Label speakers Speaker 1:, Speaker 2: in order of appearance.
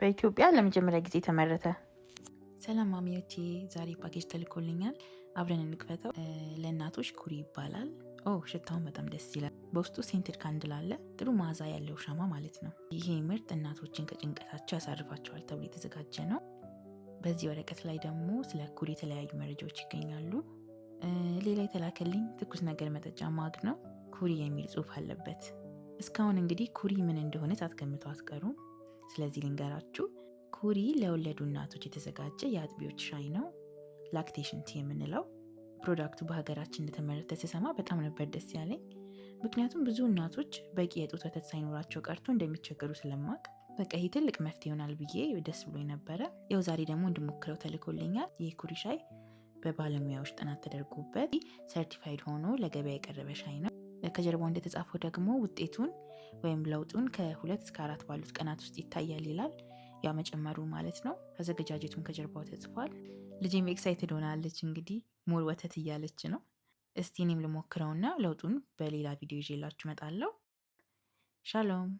Speaker 1: በኢትዮጵያ ለመጀመሪያ ጊዜ ተመረተ። ሰላም ማሚዎቼ፣ ዛሬ ፓኬጅ ተልኮልኛል። አብረን እንክፈተው። ለእናቶች ኩሪ ይባላል። ኦ ሽታውን በጣም ደስ ይላል። በውስጡ scented candle አለ፣ ጥሩ መዓዛ ያለው ሻማ ማለት ነው። ይሄ ምርት እናቶችን ከጭንቀታቸው ያሳርፋቸዋል ተብሎ የተዘጋጀ ነው። በዚህ ወረቀት ላይ ደግሞ ስለ ኩሪ የተለያዩ መረጃዎች ይገኛሉ። ሌላ የተላከልኝ ትኩስ ነገር መጠጫ mug ነው። ኩሪ የሚል ጽሑፍ አለበት። እስካሁን እንግዲህ ኩሪ ምን እንደሆነ ሳትገምቱ አትቀሩም። ስለዚህ ልንገራችሁ። ኩሪ ለወለዱ እናቶች የተዘጋጀ የአጥቢዎች ሻይ ነው። Lactation tea የምንለው product ኡ በሀገራችን እንደተመረተ ስሰማ በጣም ነበር ደስ ያለኝ። ምክንያቱም ብዙ እናቶች በቂ የጡት ወተት ሳይኖራቸው ቀርቶ እንደሚቸገሩ ስለማቅ በቃ ይህ ትልቅ መፍትሄ ይሆናል ብዬ ደስ ብሎኝ ነበረ። ያው ዛሬ ደግሞ እንድሞክረው ተልኮልኛል። ይህ ኩሪ ሻይ በባለሙያዎች ጥናት ተደርጎበት certified ሆኖ ለገበያ የቀረበ ሻይ ነው። ከጀርባው እንደተጻፈው ደግሞ ውጤቱን ወይም ለውጡን ከ2 እስከ 4 ባሉት ቀናት ውስጥ ይታያል ይላል። ያ መጨመሩ ማለት ነው። አዘገጃጀቱን ከጀርባው ተጽፏል። ልጄም excited ሆናለች። እንግዲህ more ወተት እያለች ነው። እስቲ እኔም ልሞክረውና ለውጡን በሌላ ቪዲዮ ይዤላችሁ እመጣለሁ። ሻሎም።